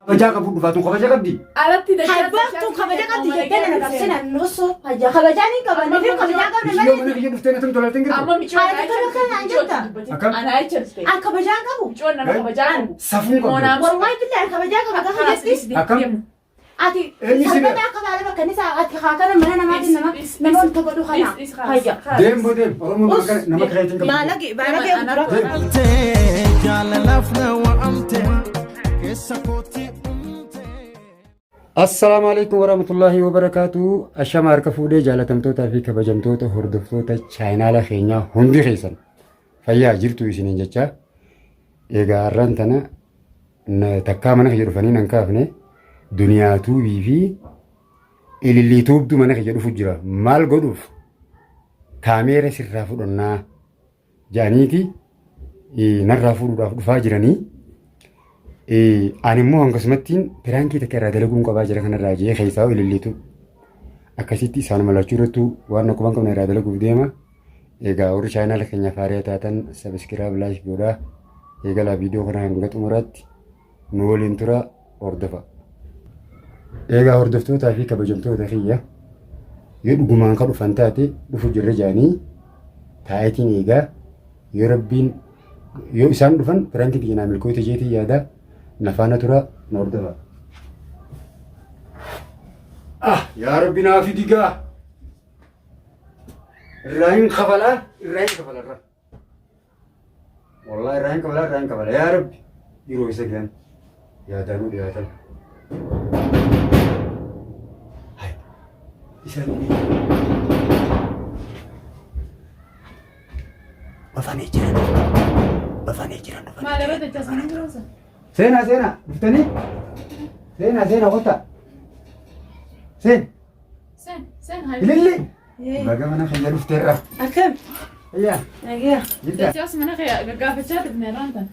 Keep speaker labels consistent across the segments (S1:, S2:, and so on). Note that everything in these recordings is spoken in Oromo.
S1: Kabajaa qabu dhufaa tun kabaja qabdi.
S2: Alatti dachaa
S3: Habbaa tun kabaja qabdi jettee na qabsina nusu. Hayya kabajaa ni qaban ni kabajaa qabne
S1: Ishii yoo
S3: malee.
S1: mana kiyya dhuftee na tumtu laaltee hin
S2: Amma
S1: jirtu.
S2: michoo
S3: Haati tola kanaan jirta.
S1: Akkam?
S2: Anaa jecha dhufte.
S3: An kabajaa qabu.
S2: Michoon nama kabajaa qabu.
S1: Safuu qabdu.
S3: Wallahi billahi an kabajaa qaba gaafa jetti.
S1: Akkam?
S3: Ati
S1: Eenyu si
S3: salphata akka baala bakka inni isaa ati haa kana mana namaatiin nama nama wanta godhu kana. Hayya.
S1: Deem boo deem. Oromoon nama keetiin qabdu.
S3: Baalagee baalagee dura.
S4: Jaalalaaf na waamte keessa kootti uumte.
S1: Assalaamu alaikum warahmatullahi wabarakaatu. Ashama harka fuudhee jaalatamtootaa fi kabajamtoota hordoftoota chaayinaala keenyaa hundi keessan fayyaa jirtu isiniin jecha. Egaa har'aan tana takkaa mana kiyya dhufanii nan kaafne duniyaa tuubii fi ilillii tuubdu mana kiyya dhufu jira. Maal godhuuf kaameera sirraa fudhannaa jedhaniiti narraa fuudhuudhaaf dhufaa jiranii. Ani immoo hangasumatti piraankii takka irraa dalaguun qabaa jira kanarraa jee keessaa ililliitu akkasitti isaan malachuu irrattuu waan quban qabne irraa dalaguuf deema. Egaa warri chaayinaala keenya faariyaa taatan sabiskiraayib laayik godhaa. Eegalaa viidiyoo kana hanga xumuraatti nu waliin tura hordofa. Egaa hordoftootaa fi kabajamtoota kiyya yoo dhugumaan ka dhufan taate dhufu jirra jaanii taa'itiin eegaa yoo rabbiin yoo isaan dhufan piraankiin kiyya naa milkooyte jeetii yaada na faana tura nu hordofa. Ah yaa rabbi naa fidi gaa. Irraa hin kafalaa irraa hin kafala irraa. Wallahi irraa hin kafalaa irraa hin kafala yaa rabbi yeroo isa gahan yaadaanuu dhiyaatan. Hai isaan dhufanii jiran dhufanii jiran dhufanii
S2: Maal irra dachaa sana jiruusa?
S1: Seenaa seenaa dhuftanii seenaa seenaa kottaa seen
S2: Sen sen hayır.
S1: ililli baga mana kiyya dhufteerra.
S3: Akkam?
S1: Ayyaa
S3: Nagaa.
S1: jirta
S2: Dachaas mana kee gaggaafachaa dhufne irraan tan.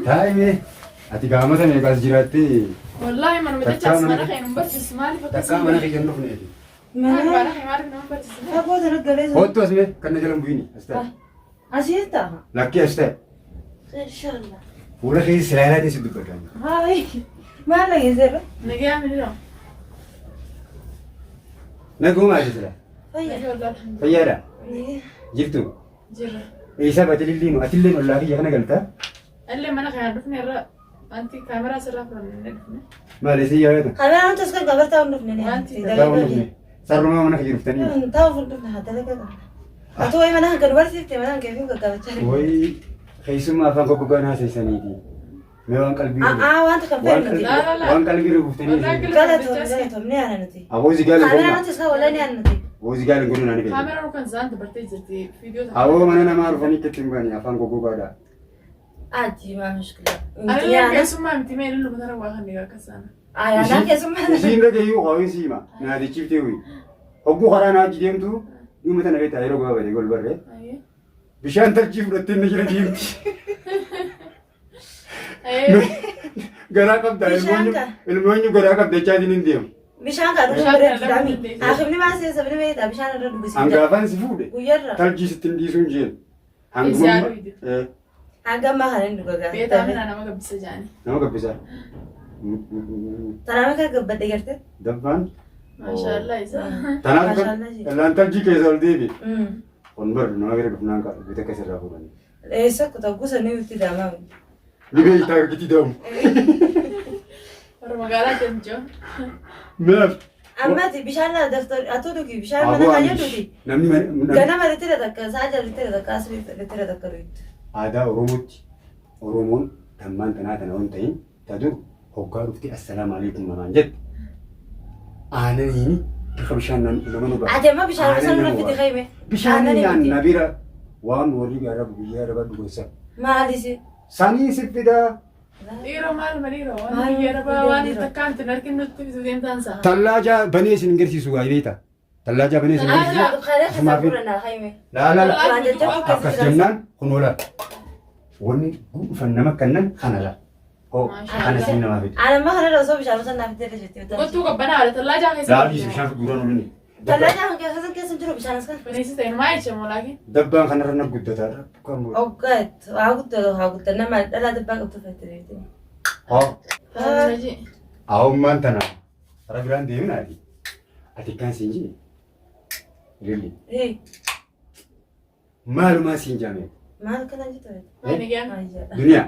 S1: taa'ime ati gaamata meeqa as jiraattee
S2: Wallaahi manuma
S1: Takkaa
S2: dachaas
S1: mana
S2: mana kee nu barsiisu maaliif
S1: takkaa
S2: akkasii?
S1: mana kiyya hin dhufneeti.
S2: Maaliif
S3: Mana
S2: mana kee maaliif nama barsiisu?
S3: fagoo tana galee sana.
S1: Kottu as mee kan na jala hin bu'ini as ta'e.
S3: Asii ta'a.
S1: Lakkii as ta'e.
S3: Inshallah.
S1: Fuula keessa silaalaa teessi dubbadha.
S3: Hayi. Maal dhageesseerra?
S2: Nagaa miniroo.
S1: Naguma ati sila.
S3: Fayyaa.
S1: Fayyaadha. Jirtu.
S2: Jirra.
S1: Eessa baate lilliinu atilleen ollaa kiyya kana galta.
S2: Illee mana kana dhufne irra wanti kaameraa sirraa fudhannee dhufne.
S1: Maal isin yaadata?
S3: Kameraan nuti as kan gabartaa hin dhufne.
S2: Wanti
S1: Taa'u hin dhufne. Sarrumaa mana kiyya dhuftanii.
S3: Taa'u hin dhufne haa dalagaa qabna. Atu wayi mana kan barsiifte mana kan keefi gaggaafachaa jirti.
S1: Wayi keessummaa afaan goggogaan haasaysaniiti. Mee waan qalbii
S3: Aa wanta kan
S1: waan
S3: fe'u nuti.
S1: qalbii waan qalbii irra buuftanii.
S3: Galatoomne galatoomne yaana nuti.
S1: Aboo zigaal hin
S3: Kameraan
S1: godhuna.
S3: nuti as kan walaa ni yaana nuti.
S1: Aboo zigaal hin godhuna ni beekna.
S2: Kaameraa kan zaan dabartee jirti viidiyoo takka.
S1: Aboo mana namaa dhufanii itti hin baani afaan goggogaadha.
S3: Aji maa mushkila.
S2: Anillee keessummaa miti mee illu matara waa kan dhigaa akka sana.
S3: Ayaanaa keessummaa.
S1: Isiin dhagayyuu hawwiin siima naadichiiftee wuyi. Hogguu karaa naa hojii deemtu dhuma tana beektaa yeroo gabaabaa gol barree. Bishaan tarjii fudhattee inni jira deemti. Garaa qabda
S3: Bishaan ka.
S1: ilmoonyu garaa qabda jechaatiin hin deemu.
S3: Bishaan kan dhugu
S2: Bishaan
S3: bira
S2: kan
S3: jiraami.
S2: lafa
S3: Haakimni maal seessa sabni beektaa bishaan irra dhugu
S1: Hangaafaan si fuudhe
S3: Guyyarra.
S1: tarjii sitti hin dhiisuun jeen.
S2: Isii haadhu hidde.
S3: Hanga ammaa kana hin dhuga
S2: Beetaa
S3: gaafa.
S2: mina nama gabbisa jaani.
S1: Nama gabbisaa.
S3: Tanaame kan gabbadhe garte.
S1: Dabbaan.
S2: Maashaallah isa.
S1: Tanaaf
S3: Maashaallah jee.
S1: kan tarjii keessa ol deebi. Kun bar nama bira dhufnaan bita keessa irraa fuudhanii.
S3: Eessa kutaa gosa ni itti daamaa.
S1: Ni beektaa giti daamu.
S2: Warra magaalaa deemjoo.
S1: Maaf.
S3: Ammati bishaan laa daftar atuu dhugi bishaan mana kan jedhuti.
S1: Namni
S3: Ganama litira takka sa'a litira takka asrii litira takka dhugdi.
S1: aadaa Oromootti Oromoon tammaan tanaa tana waan ta'in ta dur hoggaa dhuftee assalaamu alaikum namaan jette aananiini bifa bishaan nama nu ba'a.
S3: Ati amma bishaan
S1: Aanan
S3: sana
S1: nama
S3: fidi
S1: ba'a.
S3: kayme.
S1: Bishaan
S3: Aananii
S1: naan
S3: miti.
S1: na bira waan warri araba biyya araba dhugan
S3: Maalisi?
S1: Sanii si fidaa.
S2: Dhiiroo maal ma dhiiroo waan
S3: Maal
S2: biyya arabaa waan
S3: dhiiroo?
S2: takkaan itti arginu nutti bitu deemtaan sa'a.
S1: Tallaajaa banee isin garsiisu gaa beektaa. Tallaajaa banee isin garsiisu.
S3: Karaa keessa
S1: Asumaa fi
S3: gurra naa kayme.
S1: laa laa laa.
S3: Waan jajjaboo
S1: Akkas jennaan kun oola. Wanni dhufan nama kannan kana laa. Hoo kana siin namaa fide.
S3: Ani amma kanarra osoo bishaan osoo naaf fidee jettee.
S2: Qottuu qabbanaa haala tallaajaa keessa.
S1: Laa dhiisi bishaan guuraan olini.
S3: Tallaajaa kan keessa keessa jiru bishaan as kan.
S2: Bineensi ta'e maa jecha moolaakin.
S1: Dabbaan kanarra na guddataa. Kan booda.
S3: Oggaa haa guddatu haa guddatu nama dhalaa dabbaa qabdu fayyadamte.
S1: Hoo.
S2: Tajaajila.
S1: Ahummaan tana karaa biraan deeminaati. Ati kan siin jee. Lilli.
S3: Eh,
S1: Maalumaa siin jaame.
S3: maal kana jettu?
S2: Maal egaa?
S3: Hayya.
S1: Duniyaa.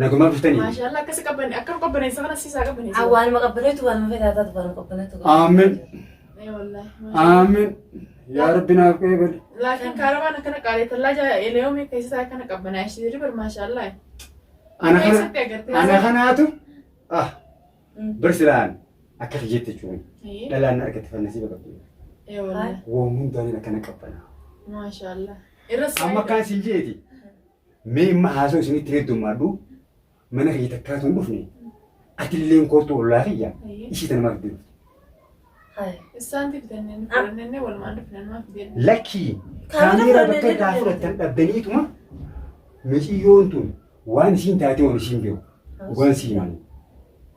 S1: Nagumaa dhuftanii.
S2: Maashaallah akkasi qabbanne akkam qabbaneessa kana siisaa qabbaneessa.
S3: Waanuma qabbaneetu waanuma fedhaa taatu waanuma qabbaneetu.
S1: Aamin.
S2: Ee wallaahi.
S1: Aamin. Yaa Rabbi naaf qeebali.
S2: Laakiin kaaramaan akkana qaalee tallaaja eleyoomii keessa akkana qabbanaa ishee ribar maashaallah.
S1: Ana kana
S2: Keessatti agartee.
S1: ana kanaatu ah barsilaan akka kiyyetti jechuun
S2: Ee
S1: dhalaan argate fannasii baqabdi.
S2: wallaahi.
S1: Waan hundaan akkana qabbanaa.
S2: Maashaallah. Irra
S1: Amma akkaan siin jeeti. Mee imma haasoo isinitti heddummaadhu mana kiyya takkaatu hin dhufne atilleen kootu ollaa kiyya ishii tana maaf dhufte.
S3: Hayya.
S2: Isaan fidannee nu fudhannee walumaan dhufne maaf deemne.
S1: Lakkii kaameeraa bakka irraa fudhattan dhabdaniituma miciyyoon tun waan isiin taate waan isiin beeku waan isii himani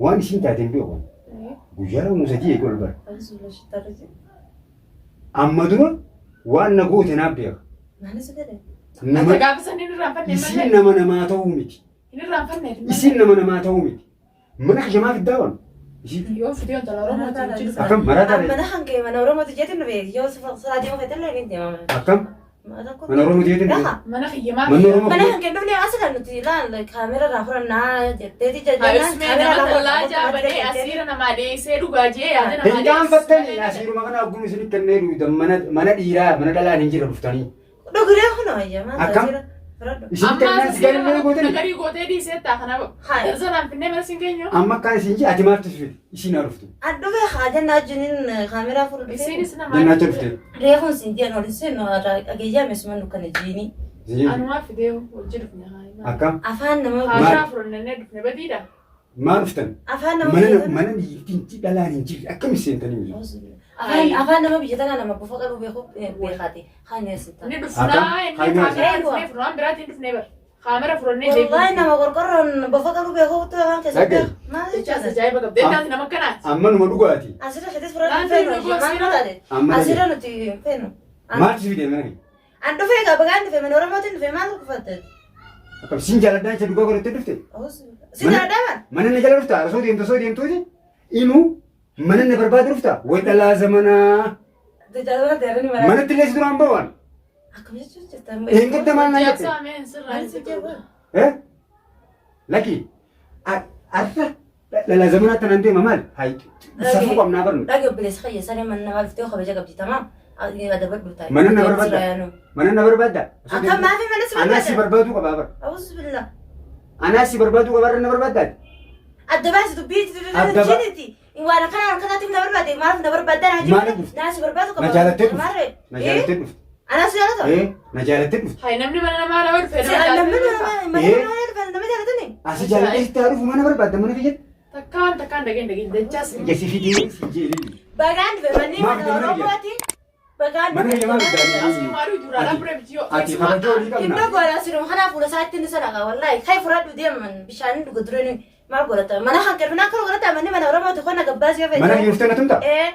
S1: waan isiin taate hin beeku guyyaa lama sadii eegu ol bara. Amma dura waan na goote naaf beeka.
S3: Maalis jedhe?
S1: Nama
S2: Ati gaafa san hin irraanfanne
S1: isiin
S2: malee.
S1: nama namaa ta'uu miti.
S2: Hin irraanfanne.
S1: Isiin nama namaa ta'uu miti. Mana kiyya fiddaa waan. Isii
S2: Yoo fidee ontala Oromooti hojii dhufa.
S1: akkam marataa
S3: Mana hanqee mana Oromooti jettu nu beek. Yoo saraa deemu fedhan ni deemama.
S1: akkam mana Oromoo jeetin
S3: Raha.
S2: Mana kiyya
S1: Manni Oromoo
S3: Mana hanqee dhufne as kan nuti ilaal kaameera irraa fudhannaa jetteeti
S2: Haa
S3: jajjannaan
S2: nama tolaa jaabanee asiira namaa dhiyeessee dhugaa jee yaada namaa
S1: Hin gaanfattanii asiiruma kana hoggum isinitti kennee dhugudan mana mana dhiiraa mana dhalaan hin jira dhuftanii.
S3: Dhuguree kun ayya maal
S1: Akkam?
S3: taasisa? Fudhadhu.
S1: Isin
S2: Amma
S1: kennaan si
S2: asiira
S1: galmee
S2: nama
S1: gootanii.
S2: nagarii gootee dhiisee taa kana
S3: Haa.
S2: darzanaan finnee mana siin keenyu.
S1: Amma akkaan isin jee ati maaltu si fide isiin haa dhuftu.
S3: Addufe haa jennaa jiniin kaameeraa fuudhu.
S2: Isiinis namaa.
S1: Jennaacha dhufte.
S3: Reefuun siin jiran ol seennu dhageeyyaa meesuma dukkana jiini.
S1: Isin
S2: Anumaa fidee hojii dhufne haa.
S1: akkam
S3: Afaan nama
S2: Haashaa furannee dhufne badiidha.
S1: maal dhuftan?
S3: afaan nama
S1: Mana
S3: biyya tanaa-
S1: mana dhiirtiin dhalaan hin jirre akkam seentanii jiru.
S3: Afaan afaan nama biyya tanaa nama bufa qabu beeku beekaati. Haan yeessitta.
S2: Inni dhufnaa inni kaameraa dhufnee furaan biraatiin dhufnee bar. Kaamera furannee
S3: Wallaahi nama qorqorroon bofa qabu beeku afaan keessatti
S1: Dhaga'i.
S3: maal
S2: Jechaas
S3: jechuudha?
S2: ajaa'iba qabdee taati nama akkanaati.
S1: Amma numa dhugaati.
S3: Asirra sheetis fudhadhu
S2: Laanti
S3: feenu
S2: nu
S3: maal
S2: goosira.
S3: taate?
S1: Amma
S3: Asirra nuti hin feenu.
S1: Maaltu si fide mana kee?
S3: An dhufee egaa bagaan dhufe mana Oromootiin dhufe maal kufatte?
S1: Akkam siin jaaladhaan isa dhugaa godhattee dhufte?
S3: Si jaaladhaa
S1: Mana na jala dhufta osoo deemtu osoo deemtuuti inuu mana na barbaada dhufta way dhalaa zamanaa manatti illee si duraan ba'uun
S3: Akkam jechuun jirta?
S1: eengadda maal naan jette?
S2: Jaarsaa mee sirraa hin siqeewu.
S1: Eh? Lakki arra dhalaa zamanaa tanaan deema maal? Hayi safuu qabnaa barnu.
S3: Dhage obboleessa kiyya saree mana namaa dhuftee kabaja qabdi tamaam. Adabadhu taa'e.
S1: Mana na barbaadda. Mana na barbaadda.
S3: Akkam maafi mana si
S1: Anaa si
S3: barbaadda?
S1: barbaaduu qabaa bara.
S3: Awuzu billah.
S1: Anaa si barbaaduu qabaa irra na barbaaddaati.
S3: Adda baasi dubbii
S1: Adda ba-
S3: jiiniti. Waan akkana akkanaatiif na barbaade maaliif na barbaadda naa
S1: Maaliif
S3: jiru?
S1: dhufte?
S3: Naa si barbaadu qaba.
S1: Na jaalattee dhufte.
S3: Maarree.
S1: Na jaalattee dhufte.
S3: Anaa si jaalata?
S1: Eh? Na jaalattee dhufte.
S2: Hayi namni mana namaa lama dhufe
S3: Si
S2: nama
S3: namni
S2: jaallatee dhufa.
S3: nama mana namaa dhufe nama jaalatani?
S1: Asi jaalattee sitti haa dhufu mana barbaadda mana kiyyatti.
S2: Takkaan takkaan dhageen dhageen dachaas.
S1: Ija si fidee si jeelee.
S3: Bagaan dhufe manni
S1: Maaf
S3: mana
S1: mana biyya?
S3: Oromooti. Bagaan
S1: Mana
S3: dhufe.
S1: kiyya maal dhufte?
S2: Asii maaluu duraadhaan bira bitiyoo.
S1: Ati kabajaa olii qabna.
S3: Iddoo gola siruma kanaaf fuula isaatti inni sanaqa wallaahi kai fudhadhu deeman bishaan dhuga dureen maal godhata mana kan kennu akka godhata manni mana Oromooti qonna gabbaasii yoo
S1: Mana kiyya dhuftee na tumta?
S3: Ee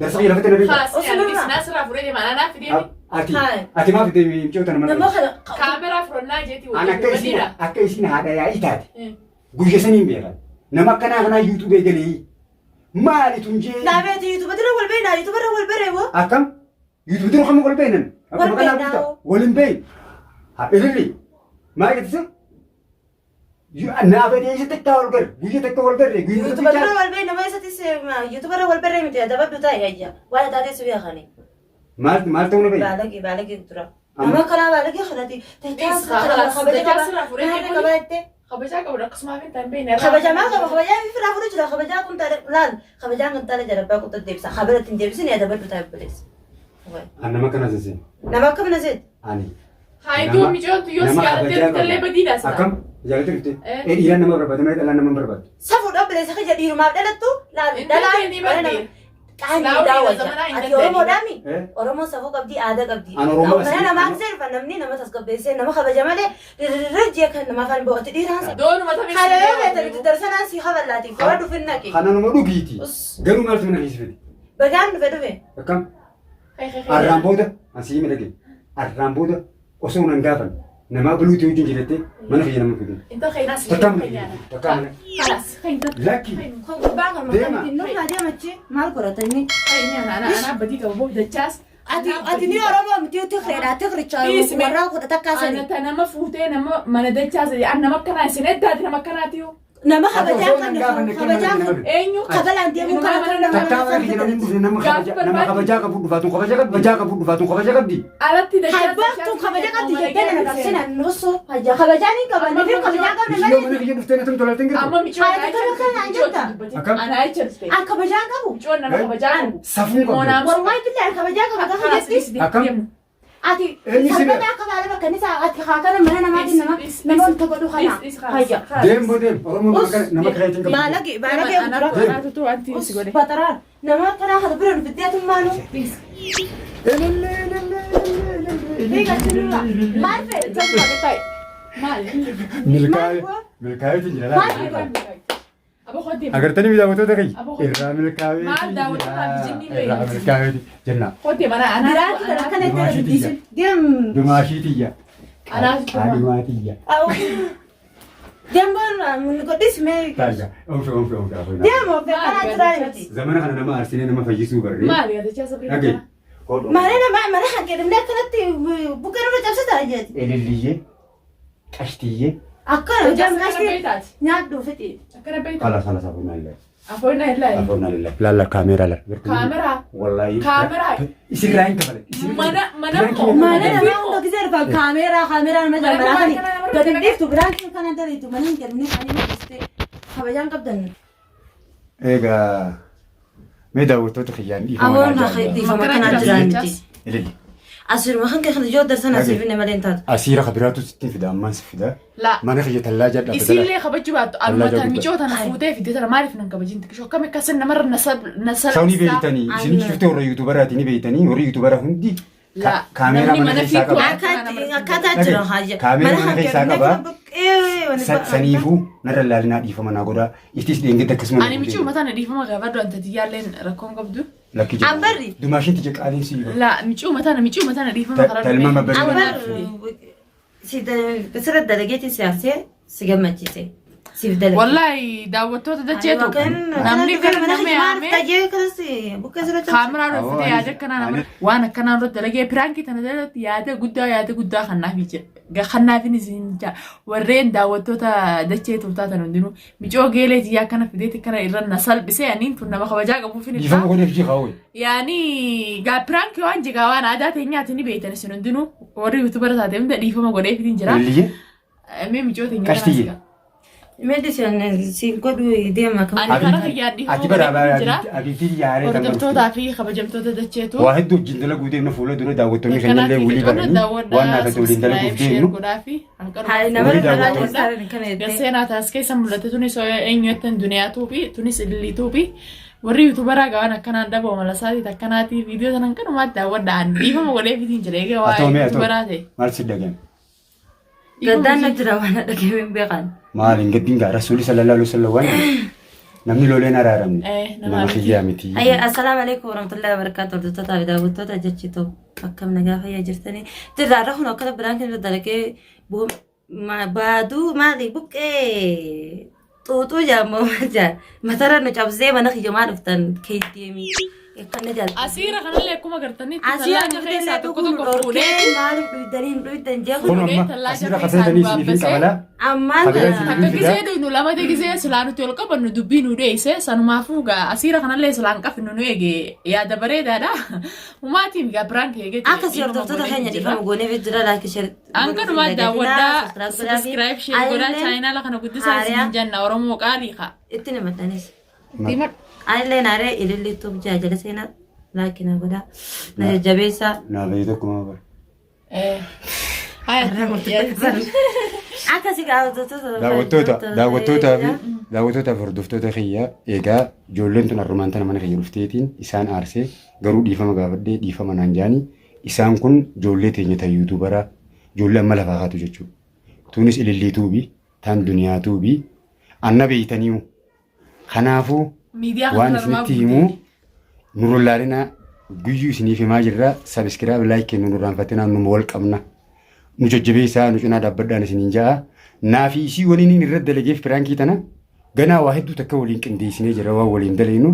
S1: Darsa kiyya lafatti na beekta?
S2: Haasni ani sinaa furee deema anaa fidee
S1: Ati
S3: Hayi.
S1: ati maaf deemee michoota nama
S3: nama kana
S2: kaameraa furannaa jeeti
S1: An akka
S2: wajjin
S1: isiin
S2: badiidha.
S1: akka isiin haadha yaa'ii taate guyya saniin beekan. Nama akkanaa kanaa yuutuubee galee maali tun jee
S3: Naabeeti yuutuuba dura wal beekna yuutuuba irra wal baree woo
S1: akkam yuutuubii dura kam wal beeknan akkuma
S3: Wal
S1: kanaa
S3: beeknaa
S1: dhufta
S3: hoo.
S1: wal hin beeyin. Haa ililli maal jettisa? Naaf adeemsa takkaa wal garre guyya takka wal garre guyya
S3: yuutuuba dura
S1: takka
S3: wal beekna maysattis yuutuuba irra wal baree miti adabadhu taa'e ayya waan taatee si beekani
S1: maal maal ta'uu na beeyi?
S3: baalagee baalagee dura
S1: Amma-
S3: nama kanaa baalagee kanati kabaja
S2: Kabajaa qabdu akkasuma hin ta'in beekna.
S3: kabajamaa qaba kabajaa fi firaa fudhu jira kabajaa kun taale laal kabajaan kun taale jarabbaa kun deebisa kabala ittiin deebisin adabadhu taa'e obboleessa.
S1: An nama kana seseen
S3: Nama akkam na seet
S1: ani.
S2: Hayi duun mijoontu yoo si jaalattee dhuftellee badiidha sila.
S1: Akkam jaalattee dhufte?
S2: Eh.
S1: Ee dhiiraan nama barbaada malee dhalaan nama hin barbaadu.
S3: Safuudha obboleessa kiyya dhiirumaaf dhalattu laal
S2: Hin
S3: dhalaan
S2: dandeenye badii.
S3: qaanii
S2: Silaa
S3: daawwata.
S2: zamanaa hin
S3: Ati
S2: dandeenye.
S3: Oromoodhaami?
S1: Eh?
S3: Oromoon safuu qabdi, aadaa qabdi.
S1: An Oromoo
S3: Mana
S1: asii-
S3: namaa akka dhufa namni nama tasgabbeessee nama kabaja malee rirrijjee kan nama afaan bo'otti dhiiraan sa.
S2: Doonuma tamee.
S3: Kana yoo beektan itti darsanaan si kaballaati. Fura dhufin naqi.
S1: Kana nama dhugiiti.
S3: Us.
S1: Garuu maaltu mana keessa fide?
S3: Bagaan dhufe dhufe.
S1: Akkam? Arraan booda asii miidhage. Arraan booda osoo nan gaafan. Namaa buluutii wajjin jiratte mana kiyya nama fidin.
S2: Inta keenyaas
S1: Takkaa mana kiyya. Takkaa mana.
S2: Kalaas keenya.
S1: Lakki.
S3: Kun gurbaan kan
S1: Deema.
S3: maqaan nurraa deemachi maal godhata inni?
S2: Keenya ana ana badii qaba boo dachaas.
S3: Ati ati ni Oromoo miti Tigreedha Tigricha
S2: Dhiisme.
S3: warraa kudha takkaa
S2: Ana
S3: sani.
S2: ta nama fuutee nama mana dachaas an nama akkanaa isin eddaati nama akkanaati yoo.
S3: Nama
S1: Ati
S3: kabajaa
S1: osoo
S3: kan
S1: nan gaafanne
S3: kabajaa
S1: kenna
S3: kan
S1: nama
S2: Eenyu?
S3: kabalaan deemuu kana kan nama
S1: Takkaa mana kiyya namni dhufne nama kabaja nama kabajaa qabu dhufaatu kabaja qabdi kabajaa qabu dhufaatu kabaja qabdi.
S2: Alatti dachaas.
S3: Haybaaktu kabaja qabdi jettee na qabsina nusu hayya kabajaa ni qaban ni kabajaa qabne
S1: Ishee mana
S3: malee
S1: kiyya dhuftee na tumtu lalteen girtu.
S2: Amma micoon
S3: Haati tola kanaan jetta.
S1: Akkam?
S2: Ana acha dhufte.
S3: An kabajaa qabu.
S2: Micoon nama kabajaa qabu.
S1: Safuu qabdi.
S3: Wallahi billahi an kabajaa qabu gaafa jetti.
S1: Akkam?
S3: Ati
S1: Eenyu si
S3: sababa
S1: beeka?
S3: akka baala bakka inni isaa ati haa kana mana namaatiin nama nama wanta godhu kana hayya.
S1: Deem boo deem. Oromoon nama kireetiin qabdi.
S3: Baalage baalage dura.
S2: Anaatu wanti si godhe.
S3: Bataraan nama kanaa kana bira dhuftee tummaanu.
S1: Elellee elellee elellee
S3: Fiiga jirra. Maal fedhe?
S2: Maali?
S1: Milkaa'ee milkaa'eetiin jira laata.
S2: Aboo kooti.
S1: Agartanii daawwattoota kiyya irraa milkaa'eetiin
S2: Maal daawwattoota fi jinni
S1: jira. Irraa
S2: beeku?
S1: milkaa'eetiin jenna.
S2: Kooti mana
S3: Biraatti kan akkana itti argisiisu. Deem.
S1: Dumaashii tiyya.
S2: Anaatu tuma.
S1: Haadhumaa tiyya.
S3: Deem boona godhis mee.
S1: Taaga. Oomsha oomsha oomsha.
S3: Deem of kanaa jiraa miti.
S1: Zamana kana nama aarsinee nama fayyisuu barree.
S2: Maali dachaa sabrii?
S1: Dhagaye.
S3: Mana nama mana hanqinni akkanatti buqqee nurra cabsata jeeti.
S1: Elelliyyee. Qashtiyyee.
S3: Akkana
S2: Akkana
S3: deem qashti
S2: beektaati.
S3: nyaadhu fixi.
S2: Akkana beektaati.
S1: Khalas khalas afuunaa lillahi.
S2: Afoonna illaa.
S1: Afuunaa lillahi. Laalla kaameeraa laala.
S2: Kaameraa.
S1: Wallaahi.
S2: Kaameraa.
S1: Isirraa hin kafale.
S2: Mana mana
S1: Biraanki-
S3: Mana nama hunda gisee dhufan kaameeraa kaameeraa nama
S2: Mana
S3: jaalala
S2: nama
S3: kani
S2: kana
S3: gadi dhiiftu biraan kana dariitu mana hin jedhamne kan inni dhiste kabajaan qabdan.
S1: Egaa mee daawwattoota kiyyaan dhiifama
S3: Aboon
S1: naa
S3: haa
S1: jaalladha.
S3: dhiifama kanaa jiraa miti.
S1: Elelli.
S3: Asiruma kan kana yoo darsan asii finne malee hin taatu.
S1: Asiira kabiraatu sitti fida ammaan si fida.
S2: La.
S1: Mana kiyya tallaa jadha.
S2: Isiillee kabajuu baattu
S1: Wallaahi
S2: alumata
S1: guddaa.
S2: micoo tana fuutee fidee tana maaliif nan kabajin xiqqishoo akkam akkasin namarra nasal
S1: Saawuni beeytanii isin cuftee warra yuutuubaraati ni beeytanii warri yuutuubara hundi
S2: La.
S1: kaameeraa
S2: Namni
S1: mana
S2: mana
S1: keessaa
S2: fiigu
S1: qaba.
S3: Akkaataa jira haayya.
S1: Kaameeraa mana keessaa qaba. Saniifuu narra laalinaa dhiifama naa godhaa. Ittis deengedda akkasuma.
S2: Ani micoo mataan dhiifama gaafadhu anta tiyyaalleen rakkoon qabdu.
S1: Lakki jedhu.
S3: Ambarri.
S1: Dumaashiin tija qaaliin si yiba.
S2: La micoo mataan micoo mataan dhiifama karaa
S1: Talma mabbarri.
S3: Ambar sirra dalageetiin si aarsee si gammachiise. Siif dalage.
S2: Wallaahi daawwattoota dacheetu namni gara nama yaamee kaameraa dhuftee yaada akkanaa nama waan akkanaa irratti dalagee piraankii tana jalatti yaada guddaa yaada guddaa kannaaf jira kannaafin isin jira warreen daawwattoota dachee turtaatan hundinuu micoo geelee tiyyaa akkana fideeti kana irra na salphisee aniin tun nama kabajaa qabuuf hin
S1: Dhiifama godheef jii kaawwe.
S2: Yaani gaa piraankii waan jigaa waan aadaa teenyaati ni beektan isin hundinuu warri yuutubara taate hunda dhiifama godheefitiin jira.
S1: Elelliyyee.
S2: Mee miicoo teenya
S1: Qashtiyyee.
S3: Meeshaan si godhu deema kan.
S2: Ani karaa kiyyaan dhiifama
S1: Ati bara
S2: godheefitiin jira.
S1: abiitii yaaree tan
S2: Hordoftootaa fi kabajamtoota dacheetu.
S1: Waa hedduu wajjin dalaguu deemnu fuula dura daawwattoonni keenya illee walii baranii waan naaf ta'e waliin dalaguuf deemnu.
S3: Nama
S2: deemnu. Garseenaa taas keessa mul'ate tunis eenyuettan duniyaa fi tunis ililiituu fi warri yuutubaraa gaban akkanaan dhaboo mala isaatii akkanaatii viidiyoo sanan kanumaatti daawwadhaan dhiifama godheefitiin jira egaa waa
S1: Atoo mee atoo
S2: yuutubaraa ta'e.
S1: maal si dhageen?
S3: Gaddaan na jira waan dhagee hin beekan.
S1: Maal hin gaddin gaa rasuulli sallallahu alaihi wasallam waan jedhe, namni loleen araaramne
S2: Nama
S1: nama
S2: miti.
S1: kiyyaa miti.
S3: Ayya assalaamu alaikum warahmatullahi wabarakatuh hordoftoota fi daawwattoota jechitu akkam nagaa fayyaa jirtanii jirra irra kun akkana biraan kan dalagee baaduu maali buqqee xuuxuu jaamoo maal jaa matarra nu cabsee mana kiyyamaa dhuftan keeydeemii akkana jaaltu.
S2: Asiira kanallee akkuma agartanitti
S3: Asii
S2: tallaaja
S3: ani
S2: keessaa
S3: fidee
S2: tokko
S3: dhuguun
S2: tokko
S3: dhorkee
S2: fuudhee
S3: maaliif dhuyidanii hin dhuyidan jee
S1: Kun amma
S2: tallaaja
S1: asiirra
S2: keessaa
S1: kafeetanii isiniif hin
S2: babbasee.
S1: qabalaa.
S3: ammaan
S1: Kabiraa
S3: kana
S2: Takka gisee dhuynu lamate gisee silaa nuti ol qabannu dubbii nu dheeyse sanumaafuu gaa asiira kanallee silaan qabnu nu eege yaada bareedaadha. Humaatiin gaa biraan kee eegee
S3: Akkasii hordoftoota keenya dhiifama gooneef jira like share.
S2: Hanqanumaa daawwadhaa subscribe share godhaa chaayinaala kana guddisaa isin jenna Oromoo qaalii kaa.
S3: Itti namatanis. Anillee naaree ililli tuub jaajala seenaa like na godhaa na jajjabeessaa.
S1: Naa fayyii tokkuma bara.
S3: Akkasii gaa hordoftoota.
S1: Daawwattoota daawwattootaa fi daawwattootaa fi hordoftoota kiyya egaa ijoolleen tun arrumaan tana mana kiyya dhufteetiin isaan aarsee garuu dhiifama gaafadhee dhiifama naan jaanii isaan kun ijoollee teenya tan yuutuubaraa ijoollee amma lafaa kaatu jechuudha. Tunis ilillii tuubii taan duniyaa tuubii anna beeytaniiyu. Kanaafuu
S2: Miidiyaa
S1: waan
S2: kana
S1: isinitti himuu nurra laalinaa guyyuu isiniif himaa jirra. Subscribe like kennu nurraanfatinaa numa wal qabna. Nu jajjabeessaa, nu cinaa dhaabbadhaan isiniin ja'a. Naa fi isii waniin inni irratti dalageef piraankii tana ganaa waa hedduu takka waliin qindeessinee jira waan waliin dalaynu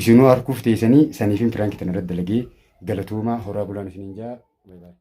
S1: isinuu harkuuf teessanii saniifin piraankii tana irratti dalagee galatoomaa horaa bulaan isiniin ja'a. Bye bye.